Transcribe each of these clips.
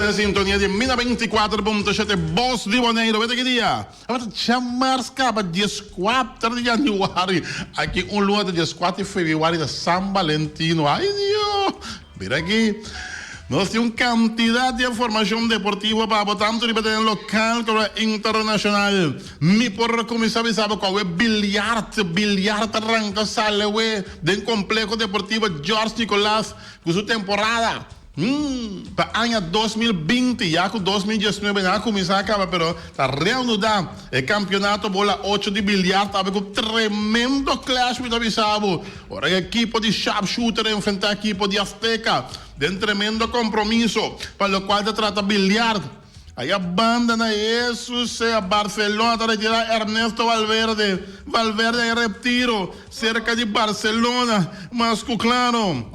den sintonia di Mina 24.7 Bos di Boneiru. Wete ki dia? Tabata djamars kaba dieskuater di januari. Aki un luna ta dieskuater di febrüari ta San Valentino. Ay Dios! Mira aki. Nos tin un kantidat di informashon deportivo pa bo tantu riba tenen lokal komo internashonal. Mi por kuminsá bisa bo ku awe bilyart, bilyart ta ranka sali awe den Kompleho Deportivo George Nicolaas ku su temporada. Pa aña 2020, ya ku 2019 nan a kuminsá kaba pero ta reanudá e kampionato bola ocho di bilyart awe ku tremendo clash mi ta bisa bo. Ora e ekipo di Sharpshooter enfrentá ekipo di Azteca den tremendo kompromiso pa lokual ta trata bilyart. Aya banda na Hesus sea Barcelona ta retirá Ernesto Valverde. Valverde a e retiro serka di Barcelona mas ku klaro.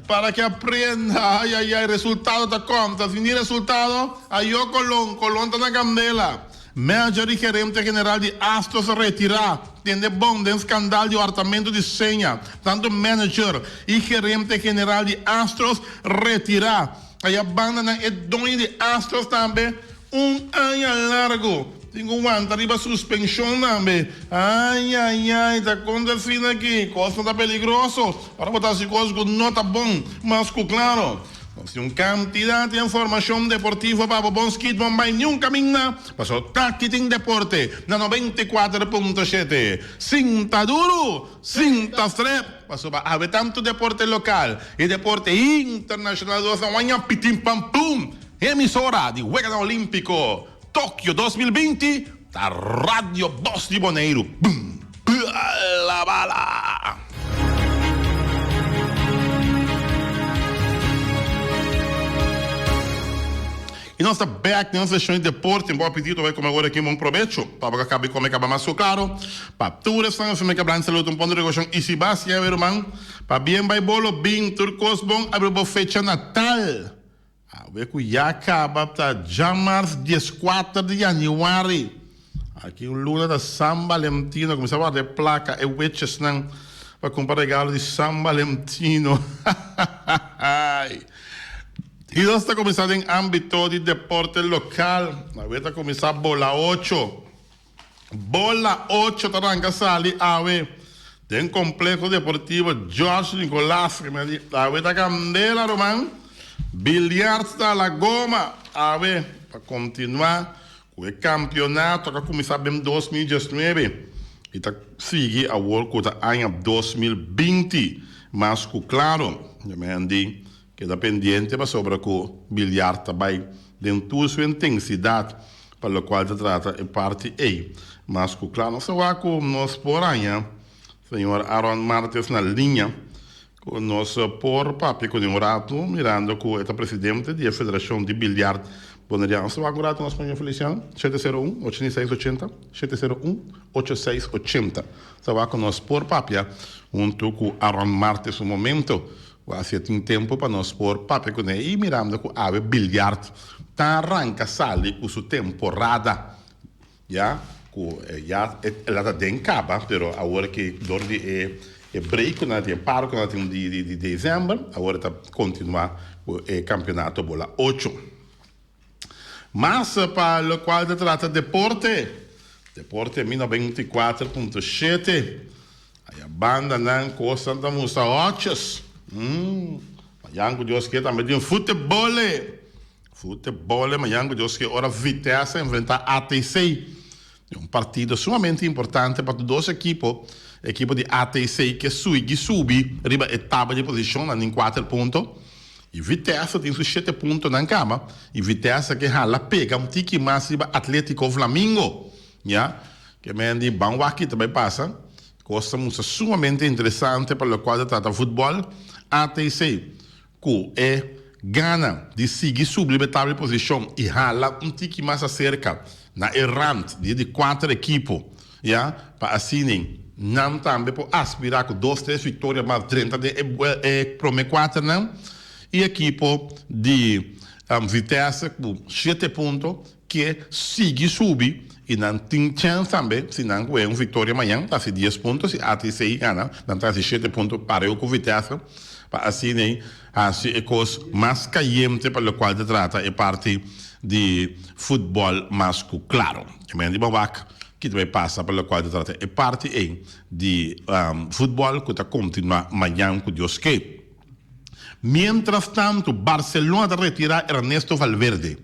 Para que aprenda. Ay ay ay resultado ta konta. Si ni resultado ayo Colon. Colon ta na kandela. Manager i gerente general di Astros a retirá. Tende bon den skandal di hortamento di seña. Tantu manager i gerente general di Astros retirá. Aya banda nan e doño di Astros tambe un aña largo tin cu wanta riba suspension tambe. Ay ay ay ta con ta asina aki? Cosnan ta peligroso. Ora bo ta haci cos cu no ta bon mas cu claro. Nos tin un cantidad di informacion deportivo pa bo bon skit bon bay niun caminda pasobra taki tin deporte na 94.7. Sinta duro! Sinta strep, pasobra awe tantu deporte lokal i deporte internashonal nos a waña pitin pam pum. Emisora di Weganan Olímpiko Tokio 2020 ta Radio Bos di Boneiru. Bum! Bala bala! I nos ta bek den nos seshon di deporte. Bo apetito bai kome awor aki. Bon probecho. Pa bo ka kabi kome kaba mas ku klaro. Pa tur esnan asina ke blan saludo un pon di rekoshon i si bas ya we ruman. Pa bien bai bolo bin tur kos bon abri bo fecha natal. Awe ku ya kaba ta djamars 14 di januari. Aki un luna ta San Valentino. Kuminsá warda e plaka e wetjesnan pa kumpra regalo di San Valentino. I nos ta kuminsá den ámbito di deporte lokal. Awe ta kuminsá bola ocho. Bola ocho ta ranka sali awe den Kompleho Deportivo George Nicolaas. Awe ta kandela ruman. Bilyart ta la goma awe pa kontinuá ku e kampionato ku a kuminsá den 2019 i ta sigui awor ku ta aña 2020. Mas ku klaro, Keda pendiente pasobra ku bilyart ta bai den tur su intensidat pa lokual ta trata e parti ei. Mas ku kla nos ta wak ku nos por haña señor Aaron Martes na liña ku nos por papia kuné un ratu mirando ku e ta presidente di e federashon di bilyart boneriano. Nos ta wak un ratu na spañol Feliciano, shete sero un, ochenta i seis ochenta, shete sero un, ocho seis ochenta. Ta wak ku nos por papia huntu ku Aaron Martes un momento. Ku hacia tin tempu pa nos por papia kuné i mirando ku awe biljart ta ranka sali ku su temporada ya ku ya el a ta den kaba pero awor ki dor di e e break ku nan a tin e paro ku nan a tin di di december awor e ta kontinua ku e kampionato bola ocho. Mas pa lokual ta trata deporte, deporte mi 94.7. Aya bandanan kosnan ta mustra hòtjes. Mañan ku Dios ke tambe tin futebole. Futebole mañan ku Dios ke ora Vitesse enfrentá ATC. E un partido sumamente importante pa tur dos ekipo. Ekipo di ATC ke suigi subi riba e tabla di posishon, nan tin kuater punto. I Vitesse tin su shete puntonan kaba. I Vitesse ke hala pega un tiki mas riba Atletico Flamingo. Ya. Ke men di ban wak ki ta bai pasa. Kos ta mustra sumamente interesante pa lokual ta trata futbòl. ATC ku e gana di sigui subi riba e tabla di posishon i hala un tiki mas aserka na e rant di e di kuater ekipo, ya, pa asina nan tambe por aspirá ku dos tres viktoria mas drenta den e promé kuaternan. I ekipo di Vitesse ku shete punto Ke sigui subi y nan tin chens tambe si nan coge un victoria mañan ta haci 10 punto si ATC gana nan ta haci 7 punto pareu cu Vitesse. pa asina ei hasi e kos mas kayente pa lokual ta trata e parti di futbòl mas ku klaro. E men di bo wak ki ta bai pasa pa lokual ta trata e parti ei di futbòl ku ta kontinuá mañan ku Dios ke. Mientras tanto Barcelona ta retirá Ernesto Valverde.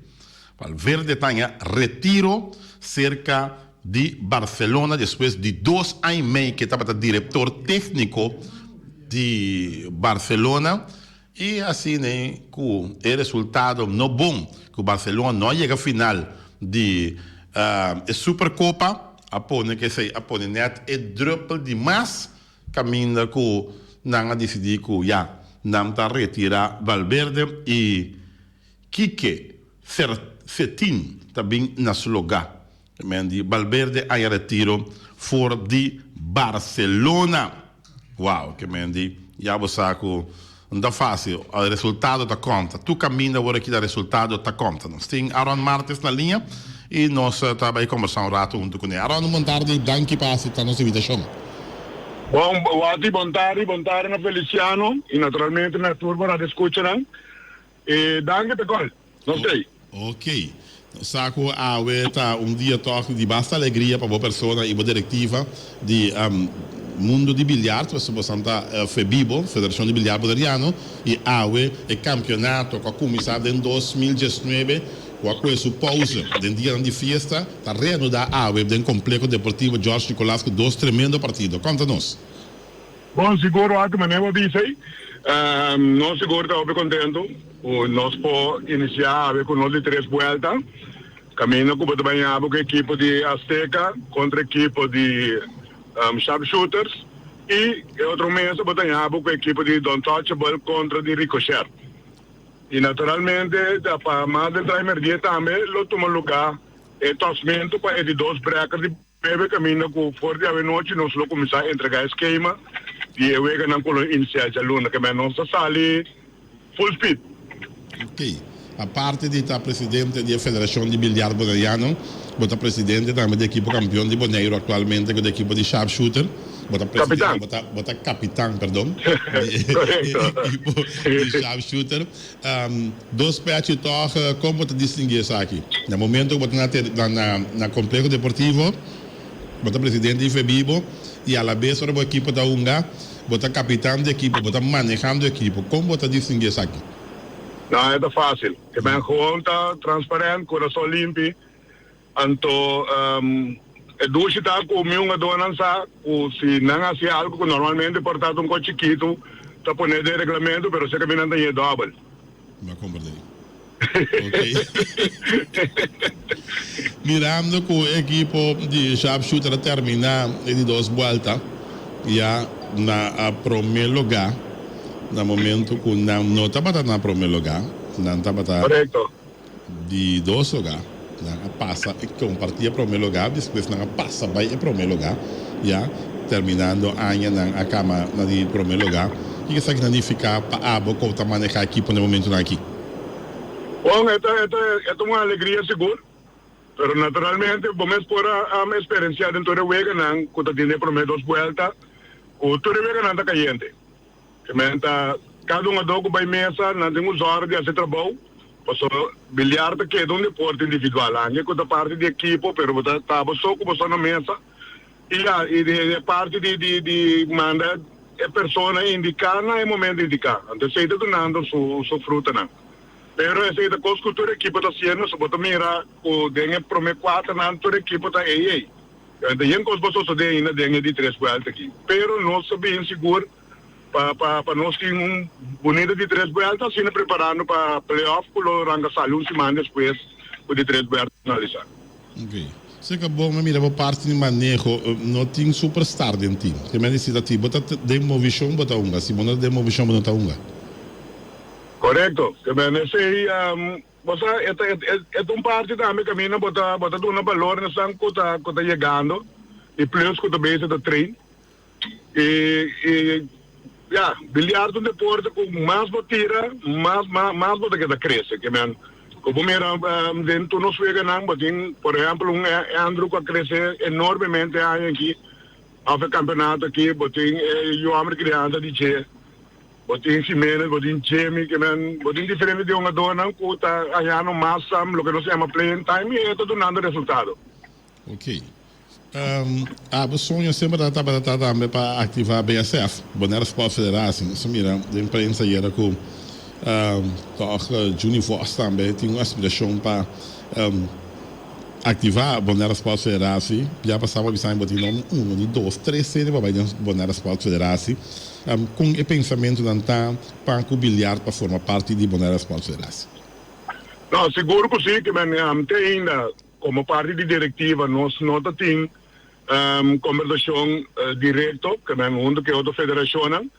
Valverde ta haña retiro serka di Barcelona despues di dos aña i mei ke tabata direktor tékniko di Barcelona i asina ku e resultado no bon ku Barcelona no a yega final di e Supercopa a pone ku esei a pone nèt e druppel di mas kaminda ku nan a disidí ku ya nan ta retirá Valverde i Kike Setien ta bin na su lugá. Men di Valverde a haña retiro for di Barcelona. Wow, ke men di ya bo sa ku no ta fásil. Resultado ta konta. Tur kaminda awor aki ta resultado ta konta. Nos tin Aaron Martes na liña i nos ta bai kombersá un ratu huntu kuné. Aaron, un bon tardi. Danki pa aseptá nos invitashon. Bon, Wati, bon tardi. Bon tardi na Feliciano i naturalmente na tur bo radioescuchanan. E danki ta gol. Nos tei. Ok. Nos sa cu awe ta un dia toch di basta alegria pa bo persona y bo directiva di mundo di biliard, pasobra bosan ta Febibo, Federacion di Biliard Boneriano, y awe e campeonato cu a cuminsa den 2019 cu a coge su pauze den dianan di fiesta ta reanuda awe den Complejo Deportivo George Nicolaas cu dos tremendo partido. Conta nos. Bon, sigur wak manera bo a bisa ei. Nos sigur ta hopi kontentu ku nos por inisiá awe ku nos di tres buelta. Kaminda ku bo ta baña bo ku ekipo di Azteca kontra ekipo di Sharpshooters i e otro mesa bo ta haña bo ku ekipo di Don Touchable kontra di Ricochet. I naturalmente pa mas den trai merdie tambe lo tuma lugá e tòsmentu pa e di dos breker di. Bebe kaminda ku for di awenochi nos lo kuminsá entregá e skema di e weganan ku lo inisiá djaluna. Ke men nos ta sali full speed. Ok. Aparte di ta presidente di e Federashon di Biliard Boneriano, bo ta presidente tambe di ekipo kampion di Boneiru aktualmente ku ta ekipo di Sharpshooter. Bo ta presidente, Kapitan. bo ta, bo ta kapitan, perdon, di e Korekto. ekipo di Sharpshooter. Dos pechi tòg, kon bo ta distinguí esaki? Na momento ku bo ta na na na kompleho deportivo, bo ta presidente di Febibo i alabes ora bo ekipo ta hunga, bo ta kapitan di ekipo, bo ta manehando ekipo. Kon bo ta distinguí esaki? No, e ta fásil. E men gewoon ta transparent, kurason limpi. Anto e dushi ta ku mi hungadónan sa ku si nan hasi algu ku normalmente por ta un kos chikitu ta pone den reglamento pero seka mi nan ta ñe dòbel. Mi a komprendé. Ok. Mirando ku e ekipo di Sharpshooter a terminá e di dos buelta ya na promé lugá na momento ku nan no tabata na promé lugá nan tabata. Korekto. Di dos lugá nan a pasa e kompartí e promé lugá, despues nan a pasa bai e promé lugá, ya terminando aña nan a kama na di promé lugá. Kiko esaki ta nifiká pa abo ku ta manehá ekipo na e momentunan aki? Bon, e ta e ta e ta un alegria sigur, pero naturalmente bo mes por a eksperensiá den tur e weganan ku ta tin den e promé dos buelta ku tur e weganan ta kayente. Kemen ta kada un adó ku bai mesa nan tin un zòrg di hasi trabou, pasobra biliar ta keda un deporte individual. Anke ku ta parti di ekipo pero bo ta ta bo so ku bo so na mesa i ya i di e parti di di di manda e persona indiká na e momento indiká. Anto esei ta dunando su su frutanan. Pero esei ta kos ku tur ekipo ta hasiendo, so bo ta mira ku den e promé kuaternan tur ekipo ta ei ei. Ta yen kos por sosodé ainda den e di tres buelta aki, pero nos ta bin sigur pa pa pa nos tin un bunita di tres buelta asina preparando pa playoff ku lo ranka sali un siman despues ku di tres buelta finalisá. Ok. Seka bon mi mira bo parti di maneho no tin superstar den team. Te men di si ta ti bo ta den movishon bo ta hunga si bo no ta den movishon bo no ta hunga. Korekto. Te men esei Bo sa, e ta, e ta un parti tambe kaminda bo ta, bo ta duna balor na esnan ku ta, ku ta yegando i plus ku ta bezig ta train. I, i, ya, biliar ta un deporte ku mas bo tira, mas, mas, mas bo ta keda krese. Ke men, ku bo mira den tur nos weganan bo tin, por ehèmpel, un Andrew ku a krese enormemente e aña aki, òf e kampeonato aki, bo tin e yu hòmber kriansa di dje. Bo tin Jimenez, bo tin Jimmy, ke men bo tin diferente di hungadornan ku ta hañando mas loke nos ta yama playing time i e ta dunando resultado. Ok. Abo soño semper ta tabata ta tambe pa activa BSF, Bonaire Sport Federatie. Nos a mira den prensa ayera cu toch Juni Vos tambe tin un aspiracion pa activa Bonaire Sport Federatie. Bia pasa bo a bisa mi bo tin no uno ni dos, tres sede pa bay den Bonaire Sport Federatie. Con e pensamentonan ta pa cu biliard pa forma parti di Bonaire Sport Federatie? No, sigur cu si, te ainda Komo parti di direktiva nos no ta tin kombersashon direkto ke men huntu ku e otro federashonnan.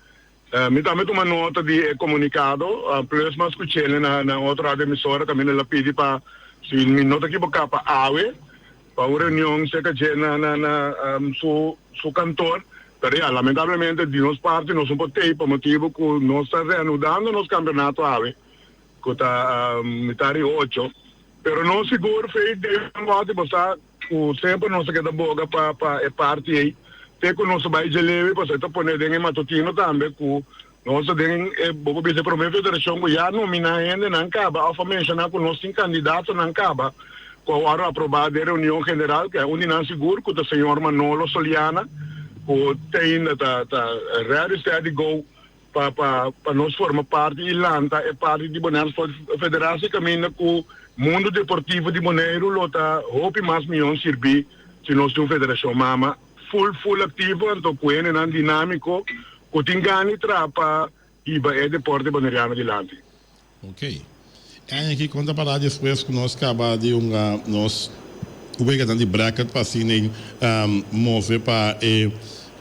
Mi tambe tuma nota di e komunikado, plus mi a skuch'el na otro radio emisora kaminda el a pidi pa, si mi no ta kiboká, pa awe pa un reunion serka dje na na su su kantor. Pero ya, lamentablemente di nos parti nos no por tei pa motibu ku nos ta reanudando nos kampeonato awe. Ku ta mitar di ocho. Pero no sigur Faith den wou bo sa ku semper nos a keda boga pa pa e parti ei te ku nos a bai djelewe pasobra e ta pone den e matutino tambe ku nos ta den e bo por bisa e prome federashon ku ya nomina hendenan kaba òf a menshoná ku nos tin kandidatonan kaba ku a wòrdu aprobá den reunion general ku un di nan sigur ku ta señor Manolo Soliana ku te ainda ta ta ready steady go pa pa pa nos forma parti i lanta e parti di Bonaire Sport Federatie kaminda ku mundu deportivo di Boneiru lo ta hopi mas mion sirbí si nos tin un federashon mama full full aktivo anto ku hendenan dinámiko ku tin gana di traha pa hiba e deporte boneriano dilanti. Ok. E aña aki kon ta pará despues ku nos kaba di hunga nos weganan di bracket pa asina move pa e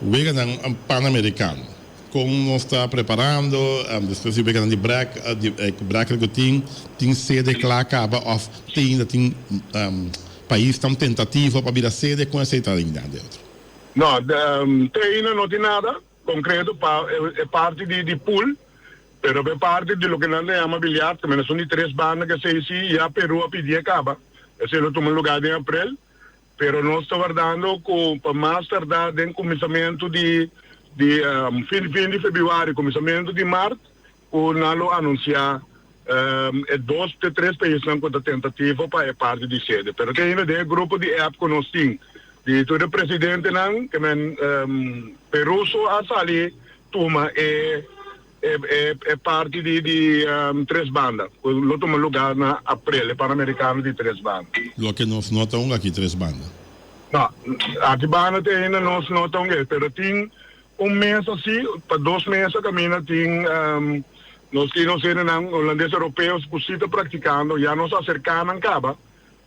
weganan Panamericano? Kon nos ta preparando despues di weganan di bracket ku tin? Tin sede kla kaba òf te ainda tin paisnan tentativo pa bira sede? Kon esei ta ainda de otro? No, te ainda no tin nada konkreto pa e parti di pool. Pero p'e parti di loke nan ta yama biliard, ku menos un di tres banda ku esei si, ya Peru a pidié kaba. Esei lo tuma lugá den aprel, pero nos ta wardando ku pa mas tardá den kuminsamentu di di fin fin di febrüari, kuminsamentu di mart, ku nan lo anunsiá e dos te tres paisnan ku ta tentativo pa e parti di sede. Pero te ainda den e grupo di app ku nos tin di tur e presidentenan, ke men Peru so a sali tuma e e parti di di tres banda ku lo tuma lugá na aprel, e Panamericano di tres banda. Loke nos no ta hunga aki tres banda. No, aki banda te ainda nos no ta hunga, pero tin un mes asi pa dos mes a kaminda tin nos tin nos hendenan holandes europeos ku si ta praktikando, ya nos a aserká nan kaba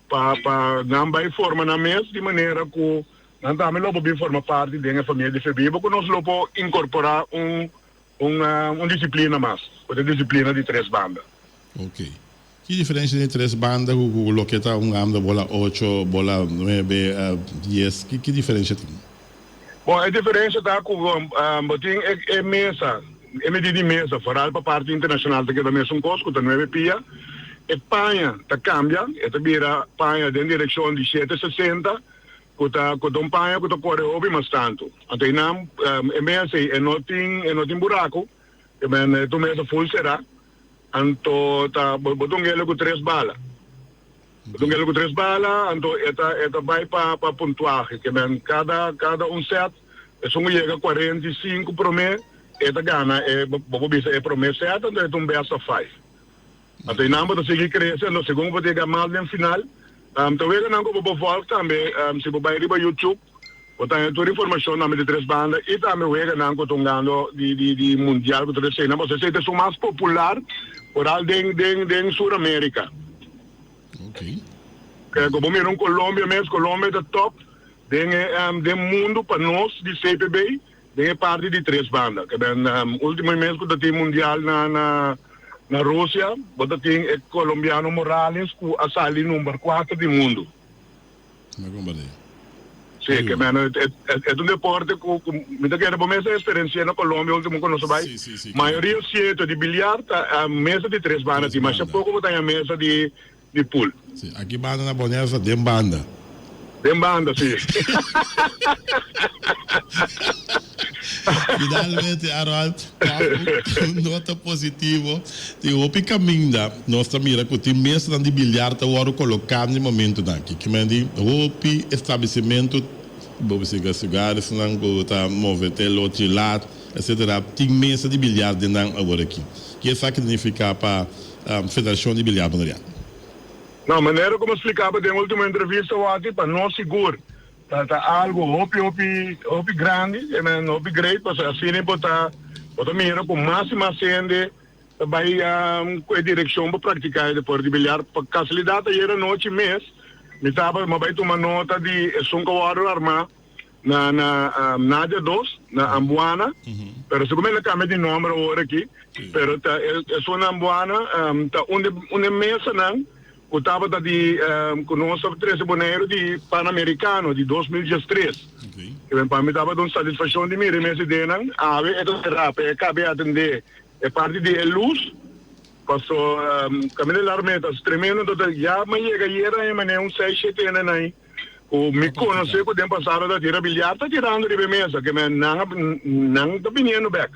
pa pa nan bai forma nan mes di manera ku Nan tambe lo por bin forma parti den e famia di Febibo ku nos lo por inkorporá un un disiplina mas, ku ta e disiplina di tres banda. Ok. Ki diferensha den e tres banda ku ku loke ta un anda bola ocho, bola nuebe, dies? Ki ki diferensha tin? Bon, e diferensha ta ku bo tin e e mesa, e midí di mesa, foral pa parti internashonal ta keda mesun kos ku ta nuebe pia. E paña ta kambia, e ta bira paña den direkshon di shete sesenta. Ku ta ku ta un paña ku ta kore hopi mas tantu. Anto einan e mesa ei e no tin e no tin buraku, e men e ta un mesa ful será. Anto ta bo bo ta un gele ku tres bala. Bo ta un gele ku tres bala, anto e ta e ta bai pa pa puntuahe. Ke men kada kada un sèt esun ku yega 45 promé e ta gana e bo bo por bisa e promé sèt anto e ta un best of five. Anto e nan bo ta sigui krese, anto segun bo ta yega mas den final, ta wega nan ku bo por volg tambe si bo bai riba YouTube, bo ta haña tur informashon tambe di tres banda i tambe wega nan ku ta hungando di di di mundial ku ta esei nan, pasobra esei ta esun mas popular oral den den den Sur Amerika. Ku bo mira un Colombia mes, Colombia ta top den e den mundu pa nos di CPB. Den e parti di tres banda. Ke ben ultimo mes ku ta tin mundial na na na Rusia, bo ta tin e colombiano Morales ku a sali number kuater di mundu. Mi komprendé. Sí, ke men e e ta un deporte ku ku mi ta kere bo mes a eksperensi'é na Colombia ultimo ku nos a bai. Sí, sí, sí. Mayoria sieto di biliar ta mesa di tres banda Tres tin, masha banda. poko bo ta haña mesa di Di pool. Si, aki banda na Bonaire sa den banda. Den banda, si. Finalmente Arold, un nota positivo, tin hopi caminda nos ta mira cu tin mesanan di biliar ta wordo coloca na e momentonan aki. Kimen di hopi establecimento, bo bisa lugaresnan cu ta move te lochi laat, etcetera, tin mesa di biliar den nan awor aki. Ke esaki ta nifica pa Federacion di Biliar Boneriano? No, manera cu mi a splicaba den ultimo entrevista awaki, pa nos sigur Ta ta algo hopi hopi hopi grandi, e men hopi great pasobra asina bo ta bo ta mira ku mas i mas hende ta bai ku e direkshon pa praktiká e deporte di biliar. Pa kasualidat ayer anochi mes mi tabata mi a bai tuma nota di esun ku a wòrdu armá na na Nadia dos na Ambuana, pero segun mi el a kambia di nòmber awor aki, pero ta esun na Ambuana ta un di un di e mesanan ku tabata di ku nos a trese Boneiru di Panamericano di 2013. I ben pa mi tabata un satisfakshon di mira e mes ideanan. Awe e ta será pa e kabe atendé e parti di e lus, paso kaminda di Larmeta tremendo anto ta ya mi a yega ayera aña manera un seis shete hende nan ku mi konosé ku den pasado ta tira biliar ta tirando riba e mesa ke men nan nan ta biniendo bek.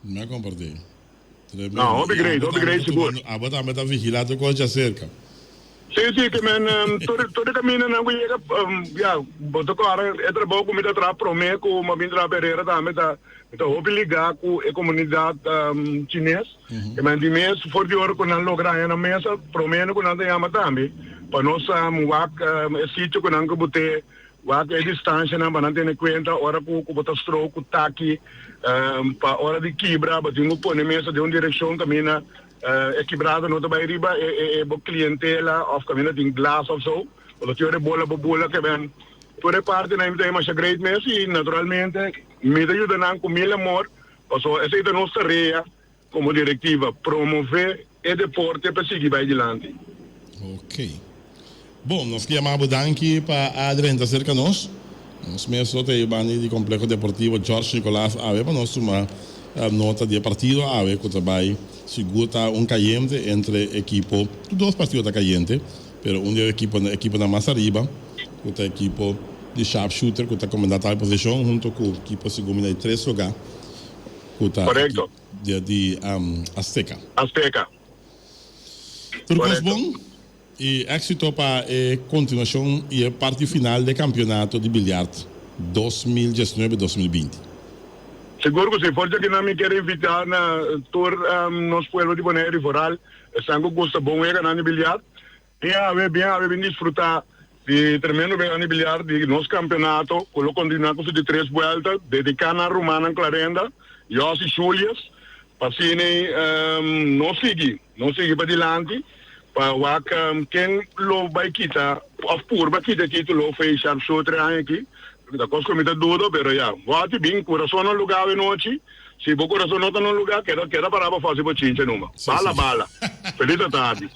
Mi a comparti. Tremendo. No, hopi great, hopi great sigur. Abo tambe ta vigila tur cos djacerca. Si, si, ke men tur tur e camindanan cu yega, ya, bo ta cora e trabou cu mi ta traha prome cu mi a bin traha pa Herrera tambe ta, mi ta hopi liga cu e comunidad chines. Ke men di mes for di ora cu nan logra haña nan mesa, prome cu nan ta yama tambe pa nos wak e sitio cu nan ke bute. Wak e distancianan pa nan tene cuenta ora cu bo ta stroke cu taki pa ora di kibra bo tin cu pone mesa den un direccion caminda e kibrado no ta bay riba e bo clientela of caminda tin glas of so bo tin ora e bola bo bula ke ben tur e partinan mi ta haya masha great mes y naturalmente mi ta yuda nan cu mil amor pasobra esey ta nos tarea. Como directiva promove e deporte pa sigui bay dilanti. Ok. Bon, nos ke yama bo danki pa a drenta serka nos. Nos mes lo ta e banda di Complejo Deportivo George Nicolaas awe pa nos tuma nota di e partido awe ku ta bai sigur ta un kayente entre ekipo, tur dos partido ta kayente, pero un di e ekiponan mas ariba ku ta ekipo di Sharpshooter ku ta komandá tal posishon hunto ku ekipo segun mi na di tres lugá ku ta Korekto. Dia di Azteca. Azteca. Tur cos bon y exito pa e continuacion y e parti final d'e campeonato di biliard 2019, 2020. Sigur cu si. For dje kinan mi kier invita na tur nos pueblo di Bonaire y vooral esnan cu gusta bon weganan di biliard. Bin awe, bin awe, bin disfruta di tremendo weganan di biliard di nos campeonato cu lo continua cu su di tres buelta dedica na rumannan Clarenda, Jos y Julius pa asina nos sigui, nos sigui padilanti pa wak ken lo bay kita of purba kita e titulo for e sharpshooter e aña aki. Ta cos cu mi ta duda pero ya, wak bin curason na lugar awe nochi. Si bo kurason no ta na un lugá, keda keda pará pa fasi bo chincha numa. Bala bala. Feliz atardi.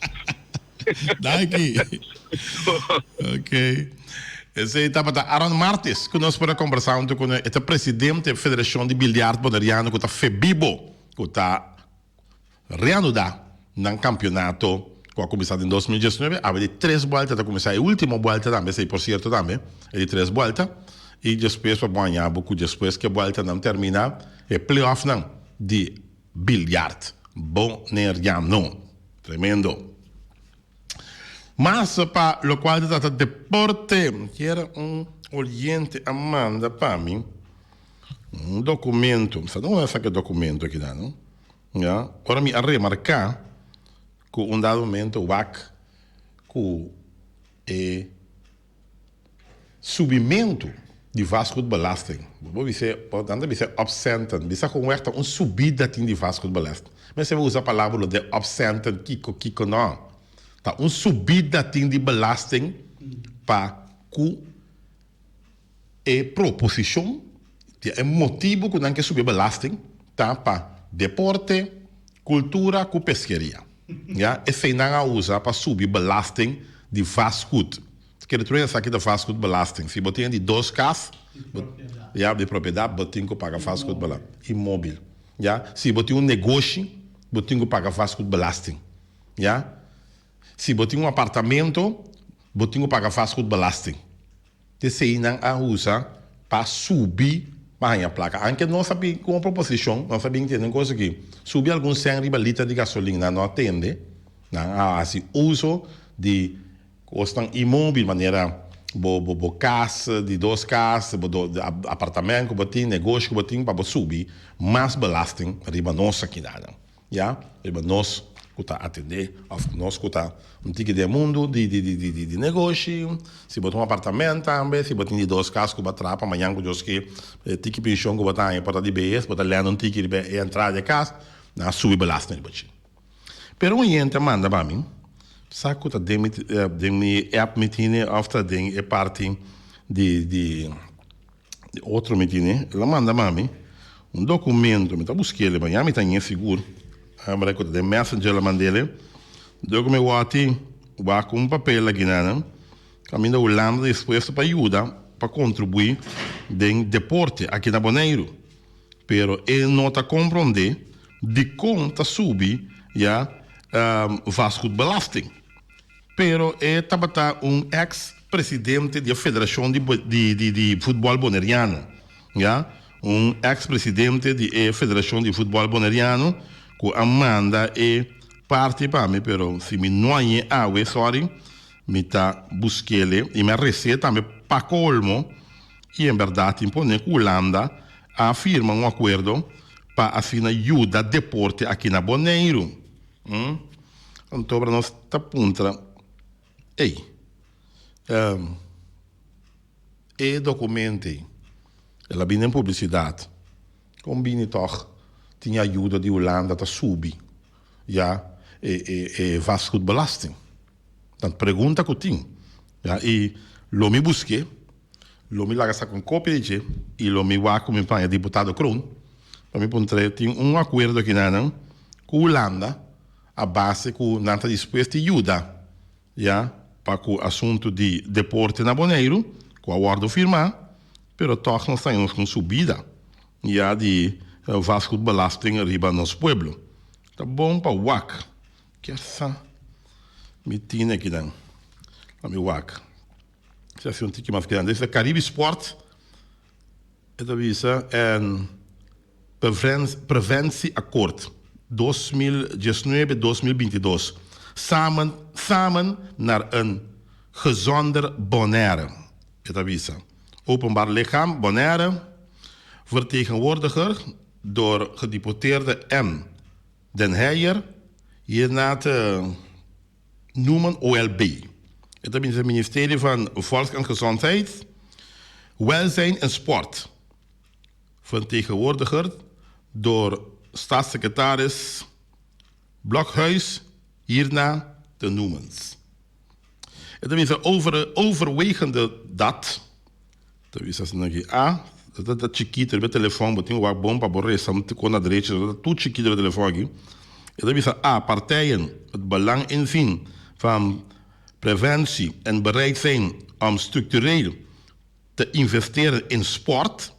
Danki. Ok. Esei tabata Aaron Martis ku nos por a kombersá huntu ku e ta presidente Federashon di Biliard Boneriano ku ta Febibo ku ta reanudá nan kampionato ku a kuminsá den 2019. Awe di tres buelta ta kuminsá e último buelta tambe, esei por sierto tambe, e di tres buelta. I despues pa bo haña bo ku despues ku e bueltanan terminá e playoffnan di biljart boneriano. Tremendo. Mas pa lokual ta trata deporte, kier un oyente a manda pa mi un dokumento. Mi sa no unda saka e dokumento aki nan, no? Ya, ora mi a remarká ku un dado momento wak ku e Subimentu di vastgoedbelasting. Bo bisa, nan ta bisa opcenten. Bisa gewoonweg ta un subida tin di vastgoedbelasting. Mester bo usa palabra lo de opcenten kiko kiko no. Ta un subida tin di belasting pa ku e proposishon di e motibu ku nan ke subi e belasting ta pa deporte, kultura ku peskeria. Ya, esei nan a usa pa subi belasting di vastgoed. Kere tur hende sa ki ta vastgoedbelasting. Si bo tin di dos kas, ya, di propiedat, bo tin ku paga vastgoedbelasting. Inmóbil. Ya, si bo tin un negoshi, bo tin ku paga vastgoedbelasting. Ya, si bo tin un apartamento, bo tin ku paga vastgoedbelasting. Esei nan a usa pa subi. Pa haña plaka. Anke nos a bin ku un proposishon, nos a bin tende un kos aki, subi algun sèn riba liter di gasolin, nan no a tende, nan a hasi uso di kosnan inmóbil manera bo bo bo kas di dos kas, bo do apartamènt ku bo tin, negoshi ku bo tin pa bo subi mas belasting riba nos akinan. Ya, riba nos ku ta atendé òf nos ku ta un tiki den mundu di di di di di negoshi. Si bo ta un apartamènt tambe, si bo tin di dos kas ku bo a traha pa mañan ku Dios ke e tiki penshon ku bo ta haña por ta di behes, bo ta lèn un tiki riba e entrada di e kas, nan a subi belasting riba dje. Pero un yente a manda pa mi, sa ku ta den mi den mi app mi tine òf ta den e parti di di. Di otro mi tine, el a manda mami un documento, mi ta busquele ma ya mi ta ñe sigur, a cu ta den messenger el a mandele, dor cu mi woti wak un papel aki nan, caminda Hulanda dispuesto pa yuda pa contribui den deporte aki na Boneiru, pero e no ta compronde dicon ta subi ya vastgoedbelasting. Pero e tabata un ex presidente di e federacion di di di futbol boneriano, ya, un ex presidente di e federacion di futbol boneriano cu a manda e parti pa mi, pero si mi no hañ'e awe, sorry, mi ta busquele y mi a rece tambe pa colmo y en berdad tin pone cu Hulanda a firma un acuerdo pa asina yuda deporte aki na Boneiru. Anto ora nos ta puntra, Ey, e documento ey, el a bini den publicidad, con bini toch tin ayuda di Hulanda ta subi ya e vastgoedbelasting? Ta pregunta cu tin, ya, y lo mi busque. Lo mi laga sa con copia di dje y lo mi wak cu mi paña diputado Kroon pa mi puntr'é tin un acuerdo aki nanan cu Hulanda a base cu nan ta dispuesto di yuda ya pa cu asunto di deporte na Boneiru cu a wordo firma pero toch nos ta nos cu un subida ya di vastgoedbelasting riba nos pueblo. Ta bon pa wak. Kier sa mi tin akinan. La mi wak. Si hasi un tiki mas grandi. Esei ta Caribe Sport e ta bisa en Preventie Akkoord 2019, 2022 Samen samen naar een gezonder Bonaire e ta bisa. Openbaar Lichaam Bonaire vertegenwoordiger door gedeputeerde M. Den Heyer hierna te noemen OLB. E ta binti Ministerio van Volks en Gezondheid, Welzijn en Sport, vertegenwoordigerd door staatssecretaris Blokhuis hierna te noemen. E ta bisa over, overwegende dat, ta bisa asina aki, a, ta ta chikito riba e telefon, bo tin wak bon pa bo resa un tiko na drechi, ta tur chikito riba e telefon aki. E ta bisa, a, partijen het belang inzien van preventie en bereid zijn om structureel te investeren in sport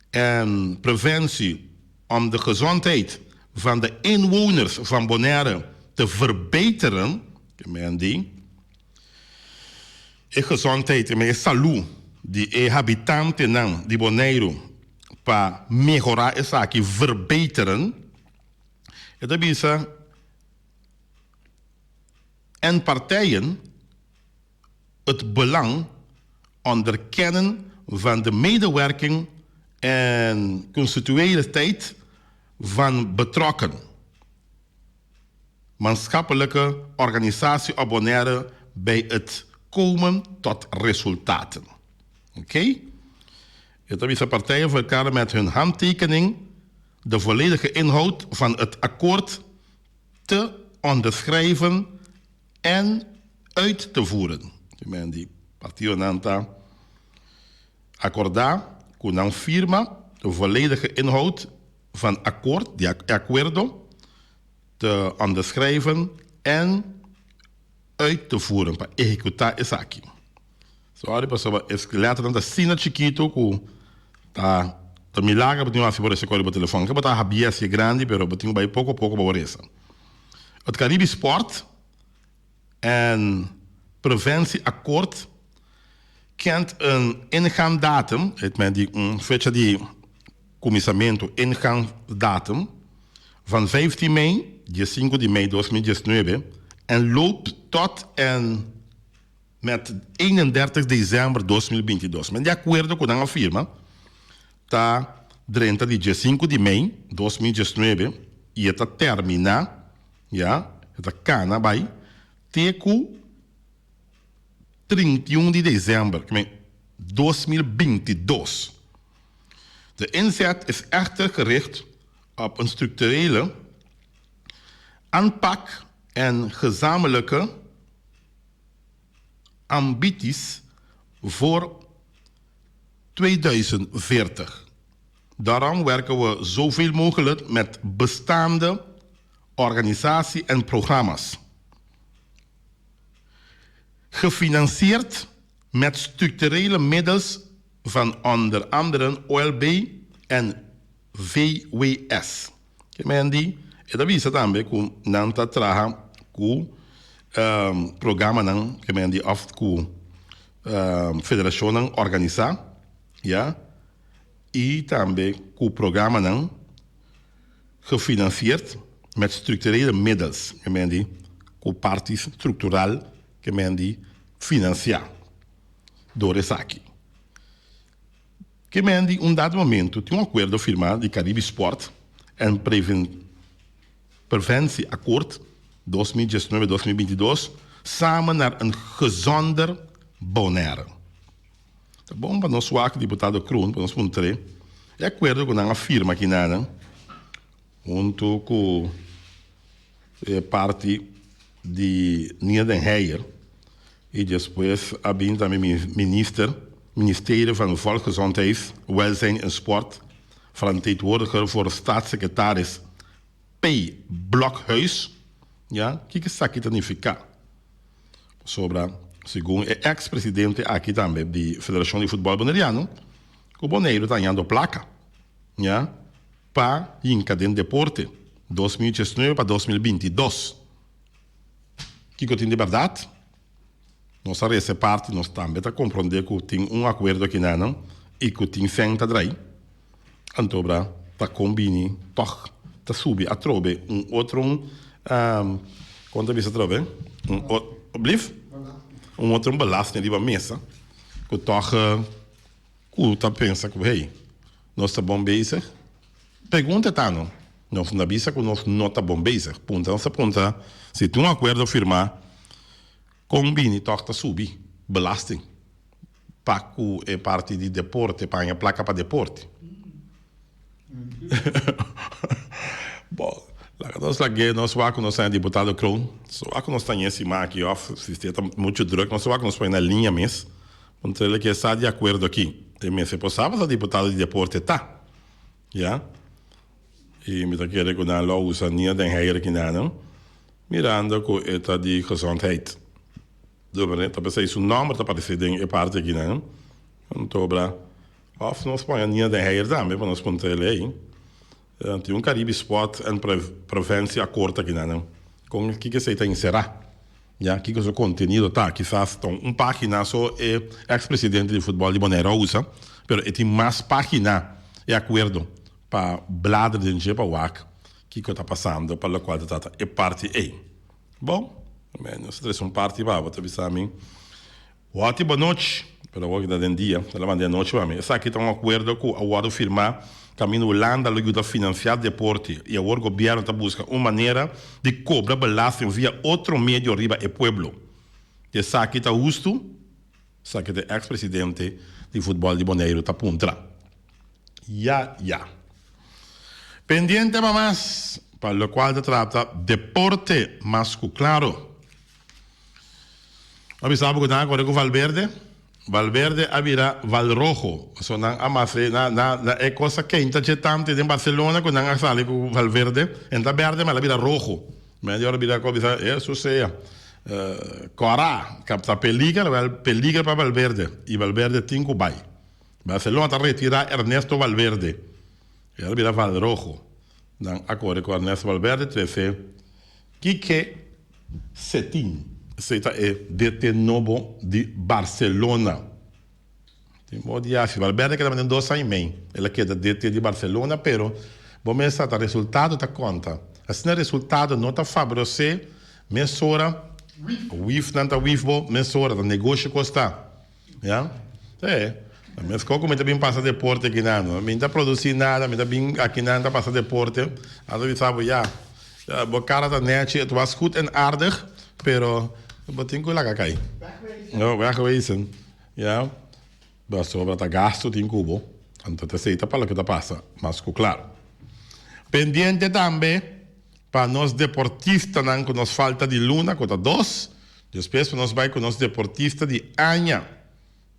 en preventie om de gezondheid van de inwoners van Bonaire te verbeteren, di e gezondheid, e salú di e habitantenan di Boneiru pa mehorá esaki, verbeteren, e ta bisa en partijen het belang onderkennen van de medewerking en constitueeliteit van betrokken maatschappelijke organisatie op Bonaire bij het komen tot resultaten. Oké? Het bisa partijen verklaren met hun handtekening de volledige inhoud van het akkoord te onderschrijven en uit te voeren. Men di partidonan ta akordá ku nan firma de volledige inhoud van akkoord, di e akuerdo, te onderschrijven en uit te voeren, pa ehekutá esaki. Sorry pasobra e letternan ta asina chikitu ku ta ta milager bo tin ku hasi bo resa kor riba telefòn. Ke bo ta habia si e grandi pero bo tin ku bai poko poko pa bo resa. Het Caribisch Sport en Preventie Akkoord. Kent een ingaandatum, het men di un fecha di kuminsamentu, ingaandatum, van 15 mei, diesinku di mei 2019, en loopt tot en met 31 december 2022. Men di akuerdo ku nan a firma ta drenta di diesinku di mei 2019 i e ta terminá, ya, e ta kana bai te ku 31 di december 2022. De inzet is echter gericht op een structurele aanpak en gezamenlijke ambities voor 2040. Daarom werken we zoveel mogelijk met bestaande organisaties en programma's. Gefinancierd met structurele middels van onder andere OLB en VWS. Ke men di, e ta bisa tambe ku nan ta traha ku programanan, ke men di, òf ku federashonnan organisá, ya, i tambe ku programanan gefinancierd met structurele middels, ke men di, ku parti structural ke men di financiá dor esaki. Ke men di un dado momento tin un akuerdo firmá di Caribe Sport en Preventie Akkoord 2019, 2022 samen naar een gezonder Bonaire. Ta bon pa nos wak diputado Kroon pa nos puntr'é e akuerdo ku nan a firma kinanan huntu ku e parti di Nina den Heyer i despues a bin tambe minister Ministerio van Volksgezondheid, Welzijn en Sport, verantwoordelijker voor staatssecretaris P. Blokhuis, ya, kiko esaki ta nifiká? Pasobra, segun e eks presidente aki tambe di Federashon di Futbòl Boneriano, ku Boneiru ta hañando plaka, ya, pa hinka den deporte 2019 pa 2022. Kiko tin di bèrdat? Nos a rese parti, nos tambe ta komprondé ku tin un akuerdo akinan i ku tin sèn ta drai. Antobra ta kombini tòg ta subi atrobe un otro kon ta bisa atrobe? Un blief? Un otro belasting riba mesa ku tòg ku ta pensa ku hey nos ta bon bezig. Pregunta ta no, nos no ta bisa ku nos no ta bon bezig. Punta nos ta punta si tin un akuerdo firmá kon bini tòg ta subi belasting. Pa ku e parti di deporte, pa haña plaka pa deporte. Bon, laga nos lag'é, nos wak ku nos haña diputado Kroon. So wak ku nos ta haña e siman aki òf si esei ta muchu drùk, nos wak ku nos pone na liña mes. Puntra el ke sa di akuerdo aki. E mester por sa pasobra diputado di deporte ta. Ya. I mi ta kere ku nan lo usa Nia den Heyer kinanan, mirando ku e ta di gezondheid. Dominee ta p'esei su nomber ta parece den e parti akinan. Antobra of nos pone Nina den Heyer tambe pa nos puntra el ey. Tin un Caribe Sport en Preventie Akkoord akinan. Con kiko esey ta encera? Ya, kiko su contenido ta? Kisas ta un pagina so e ex presidente di futbol di Bonaire a usa, pero e tin mas pagina e acuerdo pa bladra den dje pa wak kiko ta pasando pa locual ta trata e parti ey. Bon, nos a trese un parti pa bo, ta bisa mi, Wòti bonochi, pero awor ki ta den dia, el a manda e anochi pa mi. Esaki ta un akuerdo ku a wòrdu firmá kaminda Hulanda lo yuda finansiá deporte i awor gobièrnu ta buska un manera di kobra belasting via otro medio riba e pueblo. Esaki ta hustu? Esaki ta e eks presidente di futbòl di Boneiru ta puntra. Ya ya. Pendiente pa mas pa locual ta trata deporte mas cu claro. A bisa bo cu nan a core cu Valverde. Valverde a bira Valrojo. Pasobra nan a mase na na na e cosa keinta dje tante den Barcelona cu nan a sali cu Valverde. En ta berde ma el a bira rojo. Medio ora bira cu a bisa e su sea. Cora ta peliger, wel peliger pa Valverde. Y Valverde tin cu bay. Barcelona ta retirá Ernesto Valverde. El a bira Valrojo. Nan a kore ku Ernesto Valverde trese Quique Setien. Esei ta e DT nobo di Barcelona. Tin bo di haci. Valverde a keda den dos aña y mei. El a keda DT di Barcelona, pero bo mes sa ta resultado ta conta. Asina resultado no ta faborece mesora wif nan ta wif bo mesora ta negoshi cos ta. Ya. Sí. Mes cu mi ta bin pasa deporte akinan. Mi no ta produci nada, mi ta bin akinan ta pasa deporte. Nan ta bisa bo ya, bo cara ta nechi, het was goed en aardig, pero bo tin cu laga cay. No, wegwezen. Ya. Pasobra ta gasto tin cu bo. Anto ta esey ta pa loke ta pasa, mas cu claro. Pendiente tambe pa nos deportistanan cu nos falta di luna, cu ta dos. Despues pa nos bay cu nos deportista di aña.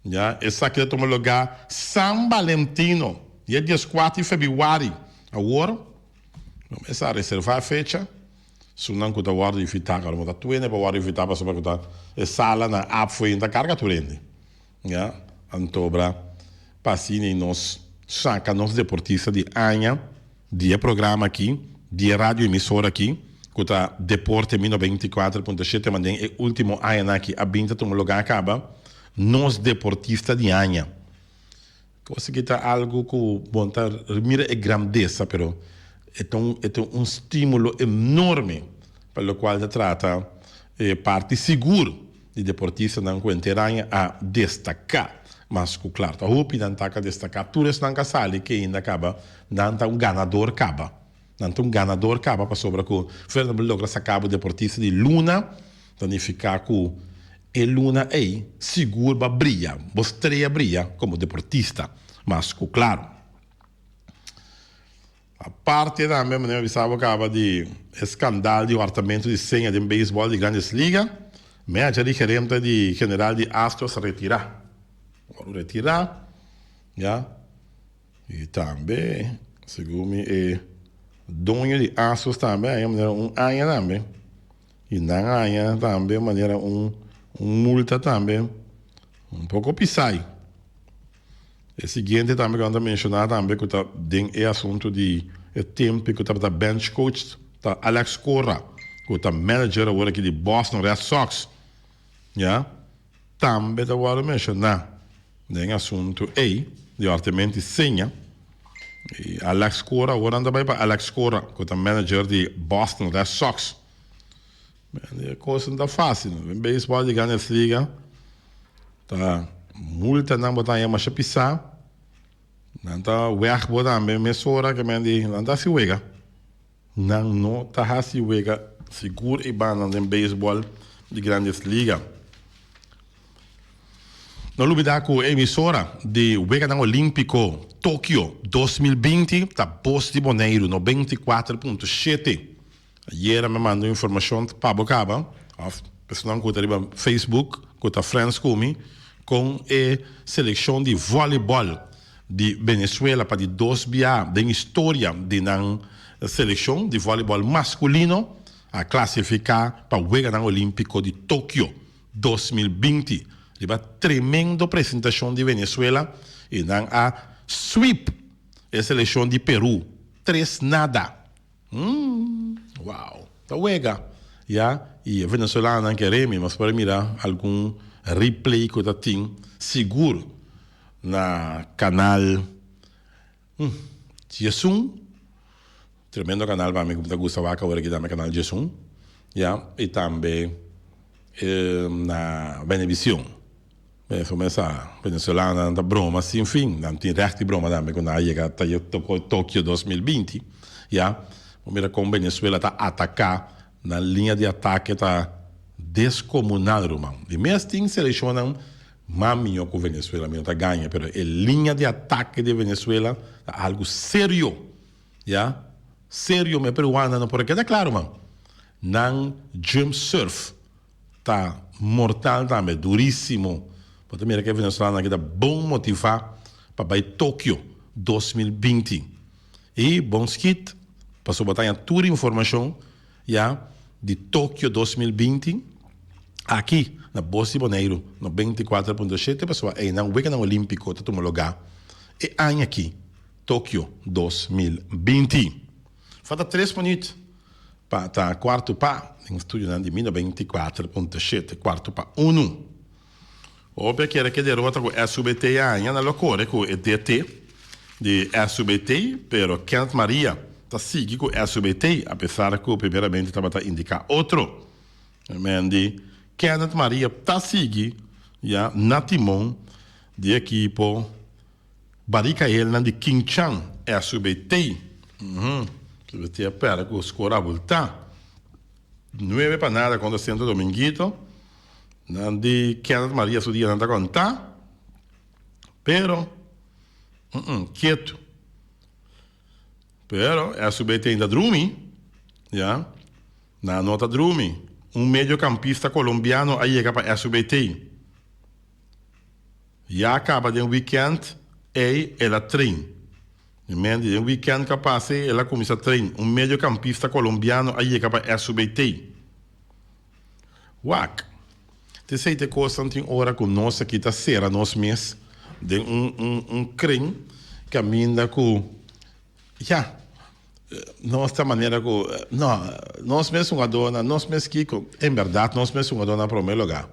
Ya, esaki ta tuma lugá San Valentino, dia dieskuater di febrüari. Awor, bo mester a reservá e fecha. Esunnan ku ta wòrdu invitá, kòrda bo ta tuende pa wòrdu invitá pasobra ku ta e sala na Apfoei ta karga tur hende. Ya, antobra pa asina i nos saka nos deportista di aña di e programa aki, di e radio emisora aki, ku ta Deporte Mi 94.7, ma den e ultimo añanan aki a bin ta tuma lugá kaba nos deportista di aña. Kos aki ta algu ku bon ta mira e grandesa, pero e ta un e ta un stimulo enorme pa lokual ta trata e parti sigur di deportistanan ku henter aña a destaká. Mas ku klar ta hopi nan ta ka destaká, tur esnan ka sali ke ainda kaba nan ta un ganador kaba. Nan ta un ganador kaba pasobra ku Fernando bo logra saka bo deportista di luna ta nifiká ku e luna ei sigur bo a bria, bo strea bria komo deportista mas ku klaro. Aparte tambe manera mi a bisa bo kaba di e skandal di hòrtamentu di seña den beisbòl di Grandes Liga, manager di gerente di general di Astros retirá. Wòrdu retirá ya. I tambe segun mi e doño di Astros tambe a haña manera un aña tambe. I nan a haña tambe manera un un multa tambe un poko pisai. E siguiente tambe ku nan ta menshoná tambe ku ta den e asuntu di e tempu ku tabata bench coach ta Alex Cora ku ta manager awor aki di Boston Red Sox ya tambe ta wòrdu menshoná den asuntu ei di òrtementi seña i Alex Cora awor nan ta bai pa Alex Cora ku ta manager di Boston Red Sox. E kos no ta fásil. Den beisbòl di Grandes Liga ta multanan bo ta haña masha pisá. Nan ta wèg bo tambe mesora ke men di nan ta hasi wega. Nan no ta hasi wega sigur e bannan den beisbòl di Grandes Liga. No lubidá ku e emisora di Weganan Olímpiko Tokio 2020 ta Bos di Boneiru 94.7. Ayera mi a manda un informashon pa bo kaba, òf personanan ku ta riba Facebook ku ta friends ku mi, kon e selekshon di vòlibòl di Venezuela pa di dos bia den historia di nan selekshon di vòlibòl maskulino a klasifiká pa Weganan Olímpiko di Tokio 2020. Riba tremendo presentashon di Venezuela i nan a sweep e selekshon di Peru tres nada. Umm wow ta wega ya y e venezolanonan ke remi mas por a mira algun replay ku ta tin sigur na kanal umm diesun tremendo kanal pa mi ku mi ta gusta wak awor aki tambe kanal diesun ya y tambe na Venevision. Eso mes a venezolanonan ta broma sin fin. Nan tin recht di broma tambe cu nan a yega ta Tokio 2020. Ya, bo mira con Venezuela ta ataca, nan liña di atake ta descomunal ruman. Di mes tin seleccionnan mas miyo cu Venezuela, mi no ta gaña, pero e liña di atake di Venezuela ta algo serio. Ya, serio mi peruanonan no por a keda cla ruman. Nan jump serve. Ta mortal tambe, durísimo. Bo ta mira ku e venezolanonan aki ta bon motivá pa bai Tokio 2020. I bon skit, pasobra bo ta haña tur informashon ya di Tokio 2020 aki na Bos di Boneiru 94.7 pasobra einan Weganan Olímpiko ta tuma lugá e aña aki, Tokio 2020. Falta tres minuut pa ta kuartu pa den studionan di mi 94.7, kuartu pa unu. Hopi a kere ku e derota ku SUBT a haña nan lo kore ku e DT di SUBT, pero Kenneth Maria ta sigui ku SUBT apesar ku primeramente tabata indiká otro. Men di Kenneth Maria ta sigui ya na timon di ekipo Barikaelnan di King Chan, SUBT. SUBT a pèrdè ku skor abultá nuebe pa nada kontra Centro Dominguito. Nan di Kenneth Maria su dianan ta kontá, pero ketu. Pero SUBT ainda drumi, ya. Nan no ta drumi. Un mediocampista colombiano a yega pa SUBT. Ya caba den weekend ey el a train. Mi mente den weekend cu a pasa ey el a cuminsa train. Un mediocampista colombiano a yega pa SUBT. Wak. T'esey t'e cosnan tin ora cu nos aki ta cera nos mes den un un un kring caminda cu ya nos ta manera cu no nos mes hungadornan nos mes kico en berdad nos mes hungadornan prome lugar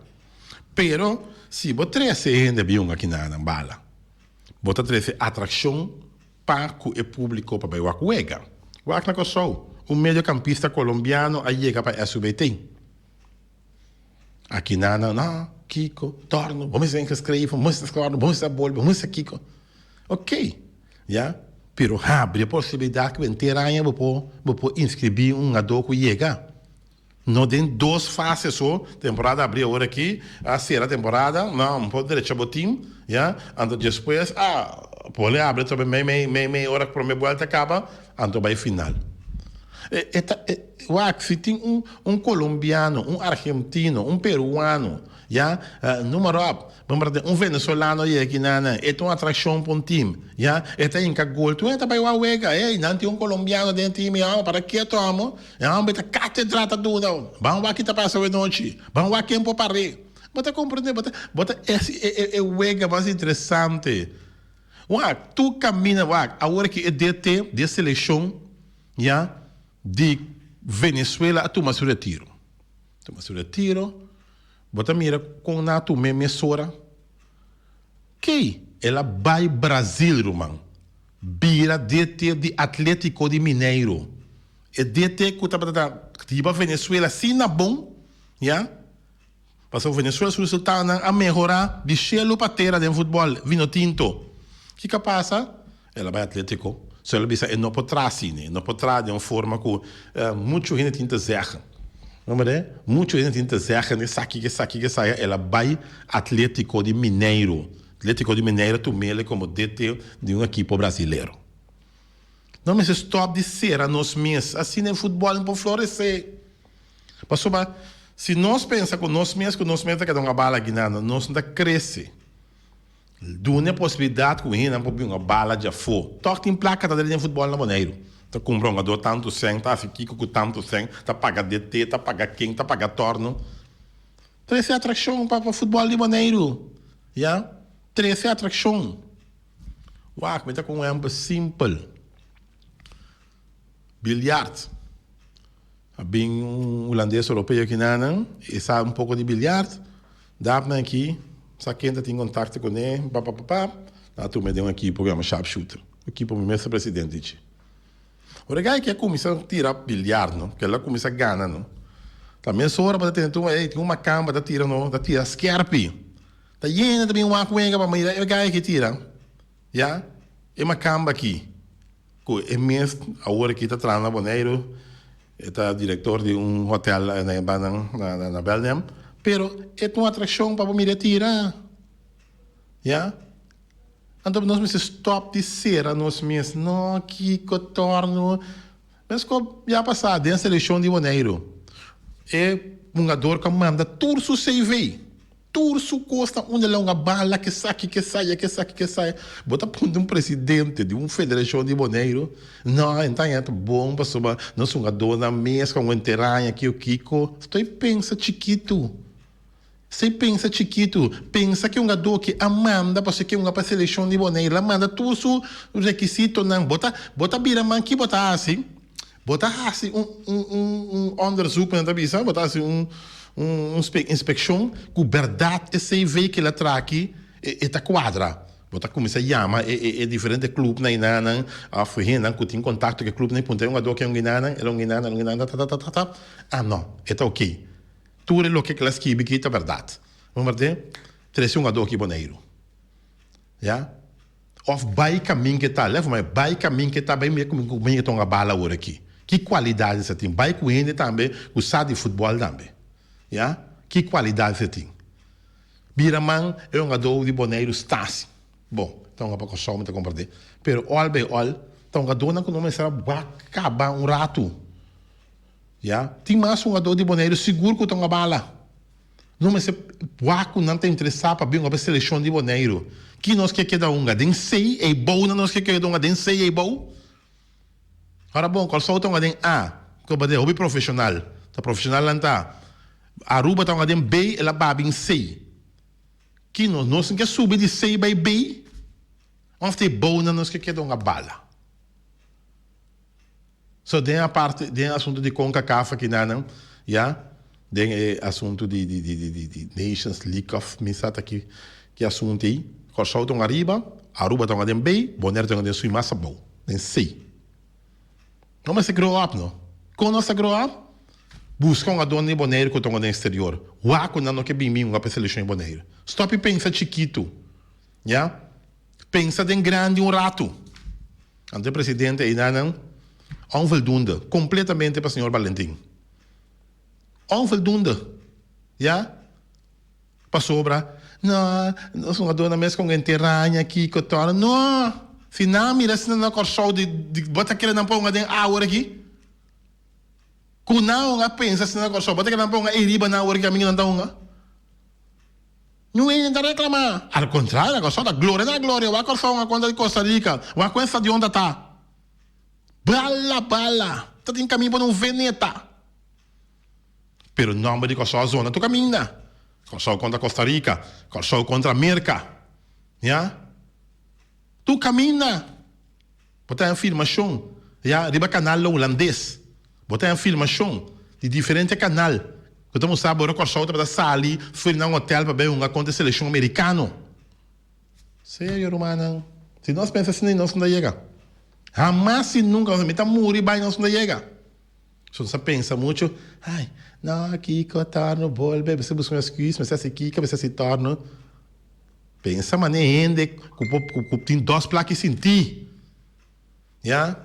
pero si bo trece hende bin hunga kinanan bala bo ta trece atraccion pa ku e públiko pa bai wak wega. Wak na Kòrsou, un mediokampista kolombiano a yega pa SUBT. Aki nan nan, no, kiko, tòrno, bo mester ingeschreven, bo mester skòrno, bo mester bolbe, bo mester kiko. Oké, ya, pero habri e posibilidat ku henter aña bo por bo por inskribí un hungadó ku yega. No den dos fase so, temporada abri awor aki, a sera temporada, no, bo por drecha bo team, ya, anto despues, a, pone abri atrobe mei mei mei mei ora ku prome buelta kaba, anto bai final. E e ta e wak si tin un un colombiano, un argentino, un peruano, ya, noem maar op, bo mira un venezolano yega aki nan nan, e ta un atraccion pa un team, ya, e ta hinka gol, tur hende ta bai wak wega, ey, nan tin un colombiano den e team, ya, para keto amo. E homber ta katedra ta duna. Ban wak ki ta pasa awe nochi. Ban wak ken por par'é. Bo ta komprendé? Bo ta bo ta esi e e e wega mas interesante. Wak, tur kaminda wak. Awor aki e DT di e selekshon ya di Venezuela a tuma su retiro. Tuma su retiro. Bo ta mira kon nan a tum'é mesora. Key, el a bai Brazil ruman. Bira DT di Atletico di Mineiro. E DT cu tabata ta hiba Venezuela asina bon, ya, pasobra Venezuela su resultadonan a mehora di cielo pa tera den futbol vino tinto. Kico a pasa? El a bai Atletico. So el a bisa e no por traha asina, e no por traha den un forma cu mucho hende tin ta zeggen. No mire? Mucho hende tin ta zeggen esaki, esaki, esaya. El a bai Atletico di Mineiro. Atletico di Mineiro tumele como DT di un ekipo brasilero. Nos mester stop di sera nos mes, asina e futbol no por floresé. Pasobra si nos pensa ku nos mes ku nos mes ta keda un bala ginando, nos no ta krese. Duna e posibilidat ku hendenan por bin un bala djafó. Tòg tin plaka ta den futbol na Boneiru. Ta kumpra un hungador tantu sèn, ta hasi kiko ku tantu sèn, ta paga DT, ta paga ken, ta paga tòrno. Trese atrakshon pa futbol di Boneiru. Ya, trese atrakshon. Wak, mi ta ku un ehempel simpel. Biljart. A bin un hulandes europeo aki nanan, e sa un poko di biljart. Dapnan aki, sa ken ta tin kontakto kuné, pa pa pa pa, nan a tuma e den un ekipo ku yama Sharpshooter. Ekipo mi mes ta presidente dje. Ora e gai aki a kuminsá tira biljart no, kel a kuminsá gana no. Ta mesora bo ta tende tur, ey, tin un makamba ta tira no, ta tira skerpi. Ta yena ta bin wak wenga pa mira e gai aki tira, ya, e makamba aki, ku e mes awor aki ta traha na Boneiru, e ta direktor di un hotel na e bannan na Belnem, pero e ta un atrakshon pa bo mira e tira, ya. Anto nos mester stop di sera nos mes, no kiko torno, meskos ya pasa den selekshon di Boneiru, e hungador ku a manda tur su CV. Tur su kos ta unda la un a bala kesaki kesaya kesaki kesaya. Bo ta punta un presidente di un federashon di Boneiru, no e ta haña ta bon pasobra nos hungadónan mes ku a un teraña kiko kiko. Stoi pensa chikitu. Stoi pensa chikitu. Pensa ke hungadó ke a manda pasobra ke hunga pa selekshon di Boneiru. El a manda tur su rekisitonan. Bo ta bo ta bira man ki bo ta hasi? Bo ta hasi un un un un onderzoek men ta bisa. Bo ta hasi un. un inspekshon ku bèrdat e CV ku el a traha aki e ta kuadra. Bo ta kuminsá yama e e diferente klupnan i nannan òf hendenan ku tin kontakto ku e klupnan i puntra e hungadó ke un guinanan, el a un guinanan, el a un guinanan, ta-ta-ta-ta-ta. Ah no, e ta oké. Tur e loke ku el a skibi aki ta bèrdat. Bo mester trese hungadó aki Boneiru. Ya. Òf bai kamin ke ta. Lèf mei, bai kamin ke ta, bai mira ku mi ta hunga bala awor aki. Ki kualidat esei tin? Bai ku hende tambe ku sa di futbòl tambe. Ya. Ki kualidat esei tin? Bira man e hungadó di Boneiru Stasi. Bon, ta hunga pa Kòrsou mi ta komprendé. Pero òl bei òl, ta hungadónan ku no mester a wak kaba un ratu. Ya. Tin mas hungadó di Boneiru sigur ku ta hunga bala. No mester wak ku nan ta interesá pa bin hunga pa e selekshon di Boneiru. Ki nos ke keda hunga? Den C eibou nan nos ke keda hunga den C eibou? Ora bon, Kòrsou ta hunga den A, ku ta hopi profeshonal. Ta profeshonal nan ta. Aruba ta hunga den B, el a babi in C. Ki nos? Nos tin ke subi di C bai B? Òf ta e bounan nos ke keda hunga bala? So den a parti, den e asuntu di Concacaf akinanan, ya, den e asuntu di di di di di Nations League òf mi sa ta ki ki asuntu ei, Kòrsou ta hunga ariba, Aruba ta hunga den B, Bonaire ta hunga den su i mas abou, den C. No mester grow up no. Kon nos ta grow up? Buska un adorno di Boneiru ku ta hunga den eksterior. Wak ku nan no ke bin bin hunga pa e selekshon di Boneiru. Stòp di pensa chikitu, ya. Pensa den grandi un ratu. Anto e presidente einanan onvoldoende completamente pa señor Valentin. Onvoldoende. Ya. Pasobra, no, nos hungadornan mes con henter aña kico tòrna. No! Si nan mira asina na Kòrsou di di bo ta kere nan por hunga den awor aki? Ku nan hunga pensa asina na Kòrsou, bo ta kere nan por hunga ei riba nan awor aki kaminda nan ta hunga? Niun hende ta reclama. Al contrario, na Kòrsou ta gloria na gloria. Wak Kòrsou hunga kontra di Costa Rica. Wak kon e stadion ta ta. Bala bala. Ta tin kaminda pone un veneta. Pero nomber di Kòrsou a zona tur kaminda. Kòrsou kontra Costa Rica. Kòrsou kontra Merka. Ya. Tur kaminda. Bo ta haña filmashon, ya, riba kanalnan hulandes. Bo ta haña filmashon di diferente kanal ku ta mustra bo ora Kòrsou tabata sali for di nan hotèl pa bai hunga kontra e selekshon merikano. Serio, rumannan, si nos pensa asina nos no ta yega. Hamas i nunka, mi ta muri bai nos no ta yega. So nos a pensa muchu, ai, no, kiko torno bolbe, mester buska un excuse, mester hasi kiko, mester hasi torno. Pensa manera hende ku por ku tin dos plaki sinti. Ya.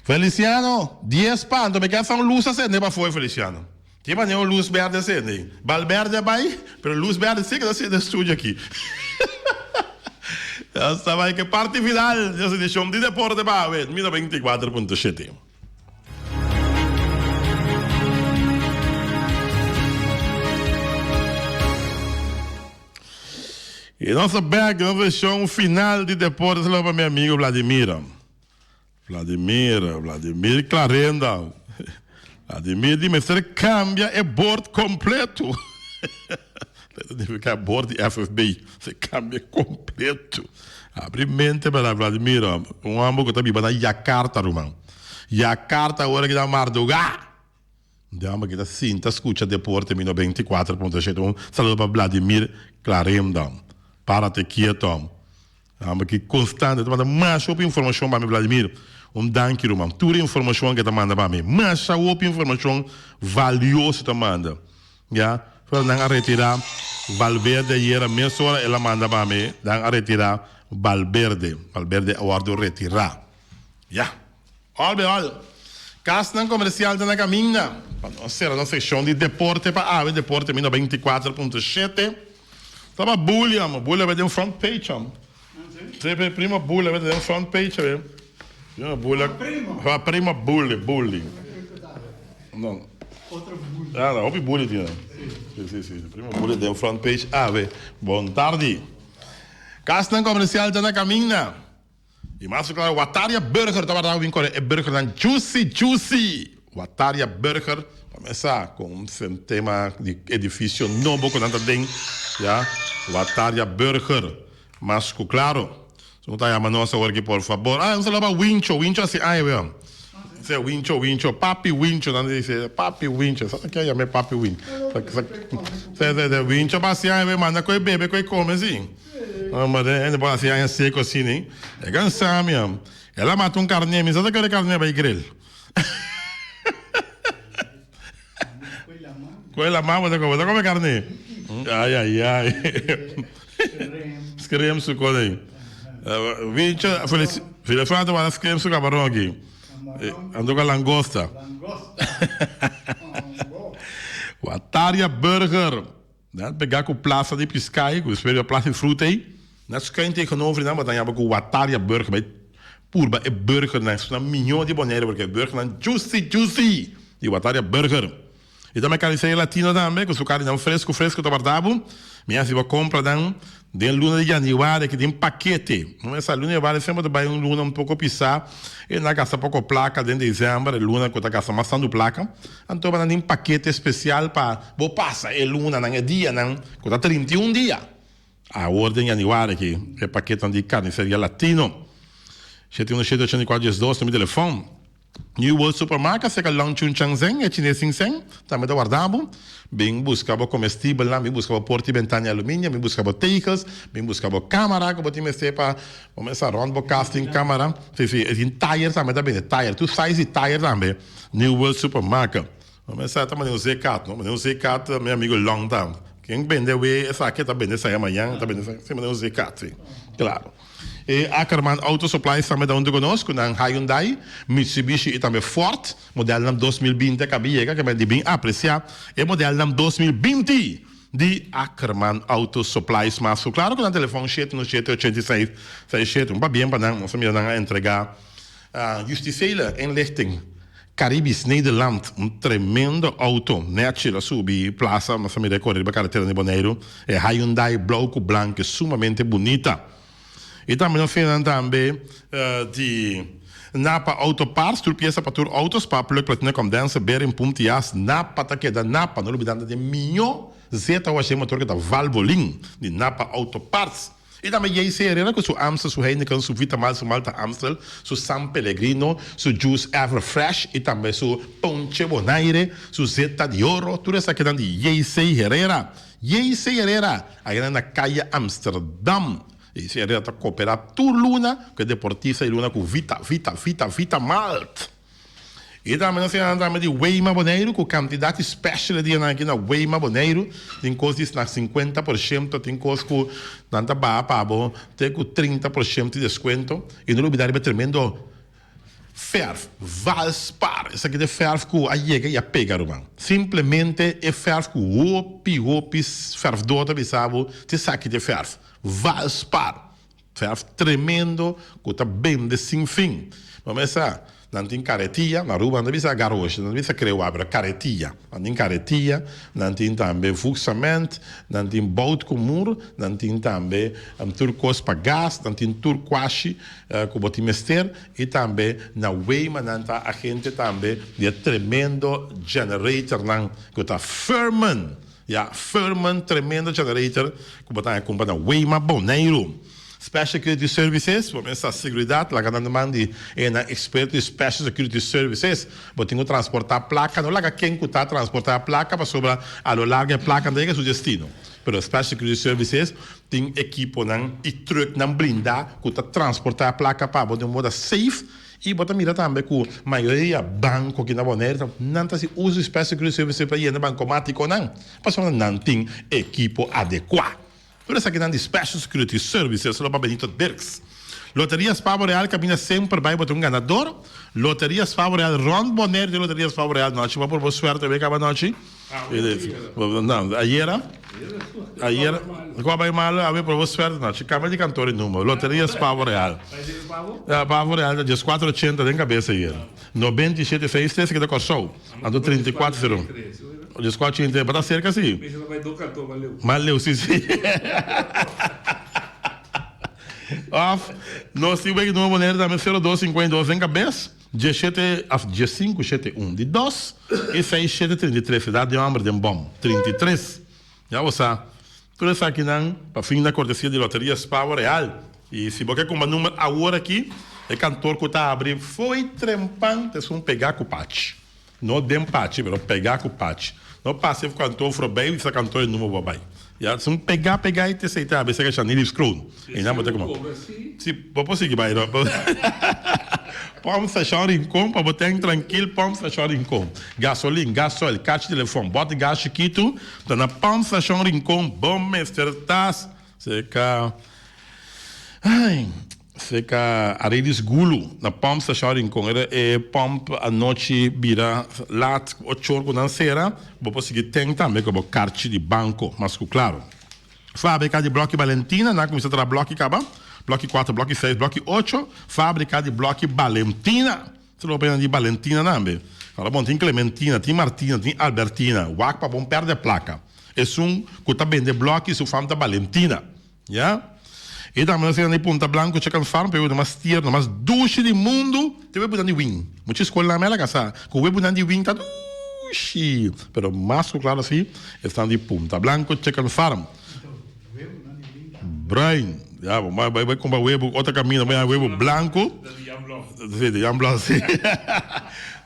Feliciano, dies pa, anto mi ke hasta un lus a sende pafó e Feliciano. Tin manera un lus berde a sende. Balberde a bai, pero lus berde si keda sende studio aki. Hasta bai ke parti final di nos edicion di Deporte pa awe, mi 94.7. Y nos ta back nos edicion final di Deporte Saludo pa mi amigo Vladimir. Vladimir, Vladimir Clarenda. Vladimir di mester cambia e board completo. Ta significa board di FFB. Se cambia completo. Abri mente bera Vladimir. Un homber cu ta biba na Jakarta ruman. Jakarta ora ki ta marduga. De homber ki ta sinta scucha deporte mi 94.7. Un saludo pa Vladimir Clarenda. Párate quieto. Hamba ki constante ta manda masha hopi informacion pa mi Vladimir. Un danki ruman. Tur e informacion ke ta manda pa mi. Masha hopi informacion valioso ta manda. Ya. Ora nan a retira Valverde ayera mesora el a manda pa mi. Nan a retira Valverde. Valverde a wordo retira. Ya. All be all. Casnan comercial ta na caminda. Pa nos cera nos seccion di deporte pa awe. Deporte mi 94.7. Taba bully amo. Bully awe den front page amo. Si, primo bully awe den front page awe. Primo bully. Primo. Primo bully, bully. No. Otro bully. Ah, no, hopi bully tin. Si, si, si. Primo bully den front page awe. Bon tardi. Casnan comercial ta na caminda. I mas ku klaro Wataria Burger tabata bin kore e burgernan juicy juicy. Wataria Burger pa mesa ku un tema di edifisio nobo ku nan ta den ya Wataria Burger mas ku klaro. So ta yama nos awor aki por fabor. Ah un saludo pa Wincho, Wincho hasi aña weon. Se Wincho, Wincho, Papi Wincho, nan dice, Papi Wincho, sa ke yam'é Papi Wincho. Se, se, se, Wincho pa hasi aña, manda koe bebe, koe kome, si. Ma den hende por hasi aña seko asina, eh. E kansa mi, am. El a mata un karné, mi sa ta kere karné bai grill. Koe lama, bo ta kome, bo ta kome karné. Ai, ai, ai. Skrem su kos ei. Wincho, Filefran ta wara skrem su kabaron aki. Anto ka langosta. Wataria Burger. Nan pega ku Plaza di Piskai, ku despues riba Plaza di Fruta ei. Nan skuin tegenover nan bo ta yama ku Wataria Burger. Bai purba e burgernan. Esun nan mihó di Bonaire porque e burgernan juicy juicy di Wataria Burger. I tambe carniceria latino tambe cu su carninan fresco fresco ta warda bo. Mi haci bo compra nan den luna di januari aki den pakete. Esa luna di januari semper ta bay un luna un poco pisa e nan gasta poco placa den december e luna cu ta gasta mas tanto placa. Anto nan tin pakete special pa bo pasa e lunanan e dianan cu ta 31 dia. Awor den januari aki e paketenan di carniceria latino. 717 84 12 ta mi telefon. New World Supermarket serka Long Chun Chang Zeng, e chines sin sèn, tambe ta warda bo. Bin buska bo komestibelnan, bin buska bo porta i bentana di aluminio, bin buska bo tegels, bin buska bo kamara ku bo tin mester pa bo mester rònt bo kas tin kamara. Si, si, e tin tayer tambe ta bende, tayer, tur size di tayer tambe, New World Supermarket. Bo mester ta manda un zeekat, no? Manda un zeekat, mi amigo Long ta. Ken bende awe esaki ta bende esei mañan, ta bende esei, si manda un zeekat, si, klaro. E Ackerman Auto Supplies tambe ta huntu ku nos ku nan Hyundai, Mitsubishi i tambe Ford modelnan 2020 a kaba yega ke men di bin apresiá e modelnan 2020 di Ackerman Auto Supplies. Mas ku klaro ku nan telefòn shete no shete ochenta i seis seis shete. Un pabien pa nan, nos a mira nan a entregá Justitiële Inlichting Caribisch Nederland un tremendo auto nèchi lo subi plaza nos a mira e kore riba karetera di Boneiru e Hyundai blou ku blanku e sumamente bunita i tambe nos tin tambe di Napa Auto Parts tur piesa pa tur auto spark plug platina condenser bearing pump tias Napa ta keda Napa no lubida ta den miño zeta washé motor ku ta Valvoline di Napa Auto Parts. I tambe JC Herrera ku su Amstel, su Heineken, su Vitamal, su Malta Amstel, su San Pellegrino, su Juice Ever Fresh i tambe su Ponche Bonaire, su Zeta di Oro, tur esakinan di JC Herrera. JC Herrera, ayina na Kaya Amsterdam. JC Herrera ta koperá tur luna ku e deportista di luna ku Vita, Vita, Vita, Vita Malt. I tambe nos a tambe di Weima Boneiru ku kantidat di special e dianan aki na Weima Boneiru. Tin kos di na 50%, tin kos ku nan ta baha pa bo te ku 30% di deskuento. I no lubida riba e tremendo fèrf Valspar. Esaki ta e fèrf ku a yega i a pega ruman. Simplemente e fèrf ku hopi hopi fèrfdó ta bisa bo ta esaki ta e fèrf Valspar. Fèrf tremendo ku ta bende sin fin. Bo mester sa, nan tin karetia, na Aruba nan ta bisa garoshi, nan ta bisa krewa, pero karetia. Nan tin karetia, nan tin tambe voegcement, nan tin bout ku mur, nan tin tambe tur kos pa gas, nan tin tur kuashi ku bo tin mester i tambe na Weima nan ta agente tambe di e tremendo generatornan ku ta Furman. Ya, Furman tremendo generator ku bo ta haña kumpra na Weima Boneiru. Special Security Services, bo mester sa seguridat, laga nan man di e nan eksperto di Special Security Services. Bo tin ku transportá plaka, no laga ken ku ta transportá e plaka pasobra a lo largo e plaka no ta yega su destino. Pero Special Security Services tin ekiponan i trùknan blindá ku ta transportá e plaka pa bo den un moda safe. I bo ta mira tambe ku mayoria banko aki na Bonaire ta nan ta hasi uso di Special Security Services pa yena bankomatikonan pasobra nan tin ekipo adekuá. Tur esakinan di Special Security Services lo pa Benito Dirks. Loteria Spavo Real kaminda semper bai bo ta un ganador. Loteria Spavo Real rònt Bonaire tin Loteria Spavo Real nochi. Bo por bo suerte wek aba nochi. No, ayera. Ayera. Kua bai malo awe por bo suerte nochi. Kambia di kantor e numero. Loteria Spavo Real. Pavo Real ta 14 80 den kabesa ayera. 97 6 3 keda Kòrsou. Anto 34 0. 14 80 bo ta serka si. Mas leu si si. Of nos tin weki numero Bonaire tambe 02 52 den kabes. Dieshete af diesinku shete un di dos i seis shete 33 edat di homber den bom 33 ya bo sa tur esakinan pa fin na kortesia di Loteria Spawo Real i si bo ke kumba numer awor aki. E kantor ku ta abri fo'i trempan ta esun pegá ku pachi. No den pachi, pero pegá ku pachi. No pasa e kantor frobei bisa kantor e number bo a bai. Ya, esun pegá pegá i ta esei ta abri serka Shanilis Kroon. Einan bo ta kuma. Si, bo por sigui bai no. Pòmp Stashon Rincon pa bo ten trankil Pòmp Stashon Rincon. Gasolin, gasoil, kachi telefòn, bòt di gas chikitu ta na Pòmp Stashon Rincon bo mester ta serka ai serka Aredis Gulu na Pòmp Stashon Rincon. Era e pòmp anochi bira lat ochor ku nan sera bo por sigui ten tambe ku bo karchi di banko mas ku klaro. Fábrika di Blòki Balentina, Nan a kuminsá traha blòki kaba, blòki kuater, blòki seis, blòki ocho, Fábrika di Blòki Balentina. Sa lo pena di Balentina tambe. Ora bon tin Clementina, tin Martina, tin Albertina. Wak pa bon pèrdè plaka. Esun ku ta bende blòki su fam ta Balentina. Ya. I tambe nos tin di Punta Blanco Chicken Farm, p'e webunan mas tierno, mas dushi di mundu, tin webunan di win. Mucha skol nan mela kasa ku webunan di win ta dushi. Pero mas ku klaro si, esnan di Punta Blanco Chicken Farm. Bruin. Ya, bo bai bai kumpra webu otro kaminda, bo haña webu blanku. Si, di Jan Blok, si.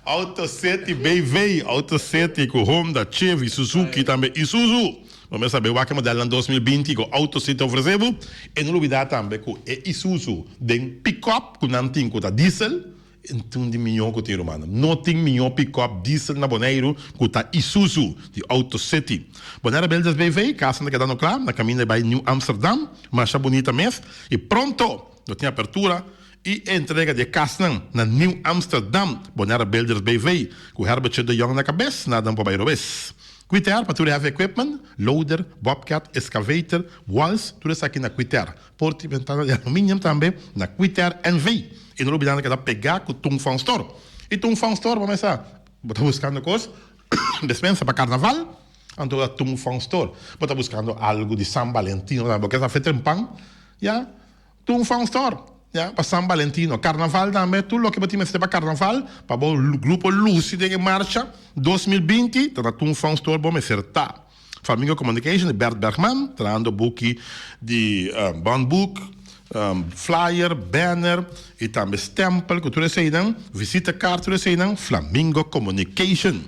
Auto City BV, Auto City ku Honda, Chevy, Suzuki, tambe Isuzu. Bo mester sabe wak e modelnan 2020 ku Auto City ta ofresé bo. E no lubidá tambe ku e Isuzu den pikòp ku nan tin ku ta diesel, e un di mihó ku tin rumannan. No tin mihó pikòp diesel na Boneiru ku ta Isuzu di Auto City. Bonaire Builders BV, kasnan ta kedando kla na kaminda bai Nieuw Amsterdam, masha bunita mes i pronto lo tin apertura i e entrega di e kasnan na Nieuw Amsterdam. Bonaire Builders BV ku Herbertje de Jong na kabes, nada no por bai robes. Quiter pa tur heavy equipment, loader, bobcat, excavator, walls, tur esaki na Quiter. Porta y ventana di aluminium tambe na Quiter NV. Y no lubida nan keda pega cu Tung Fong Store. Y Tung Fong Store bo mesa bo ta buscando cos despensa pa carnaval, anto ta Tung Fong Store. Bo ta buscando algo di San Valentino tambe, bo ke sa fecha en pan, ya. Tung Fong Store, ya, pa San Valentino. Carnaval tambe, tur loke bo tin mester pa carnaval, pa bo grupo luci den e marcha 2020, ta na Tung Fong Store bo mester ta. Flamingo Communication di Bert Bergman, trahando buki di bondboek, flyer, banner y tambe stempel cu tur eseynan, visita kaart tur eseynan, Flamingo Communication.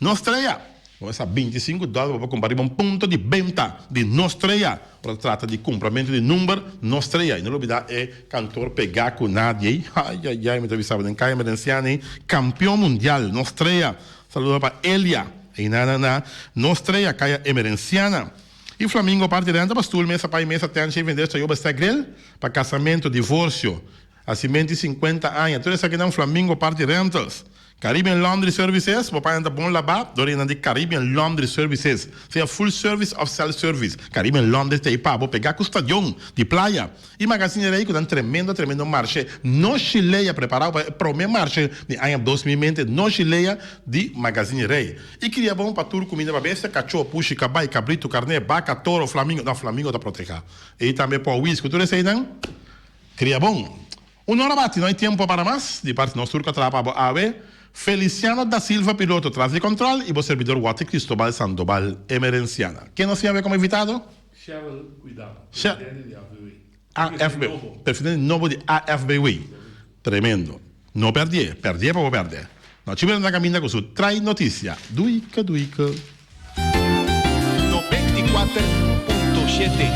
Nos Strea, bo sa 25 dòler bo por kumpra riba un punto di benta di Nos Strea. Ora ta trata di kumpramentu di number, Nos Strea. Y no lubida e kantor pegá ku nadie. Ay ay ay, mi ta bisa bo den Kaya Merenciani, kampeon mundial, Nos Strea. Saludo pa Elia. Einan na na Nos Strea, Kaya Emerenciana. Y Flamingo parti renta pa stoel, mesa, pai, mesa, tent, shave, vender, chayoba, stack grill, pa casamento, divorcio, hacimento di 50 aña. Tur esakinan Flamingo Party Rentals. Caribbean Laundry Services, bo paña ta bon labá dor einan di Caribbean Laundry Services. Sea full service of self service, Caribbean Laundry ta ei pa bo pegá ku stadion di playa. Y Magazine Rey cu nan tremendo tremendo marshe No Shilea preparao pa e prome marshe di aña 2020 No Shilea di Magazine Rey. Y cria bon pa tur cuminda pa bestia, cacho, pushi, cabay, cabrito, carne, baca, toro, flamingo, no flamingo ta proteha. Y tambe por whisky cu tur eseynan cria bon. Un ora bati no hay tiempo para mas, di parti nos tur cu a traha pa bo awe, Feliciano da Silva piloto tras di control y bo servidor Watty Cristobal Sandoval Emerenciana. Ken nos tin awe como invitado? Cheryl Cuidado, presidente di AFBW. AFBW, presidente nobo di AFBW. Tremendo. No perdié, perdié pa bo pèrdè. No chibi na caminda cu su Trai Noticia. Duike, duike. 94.7.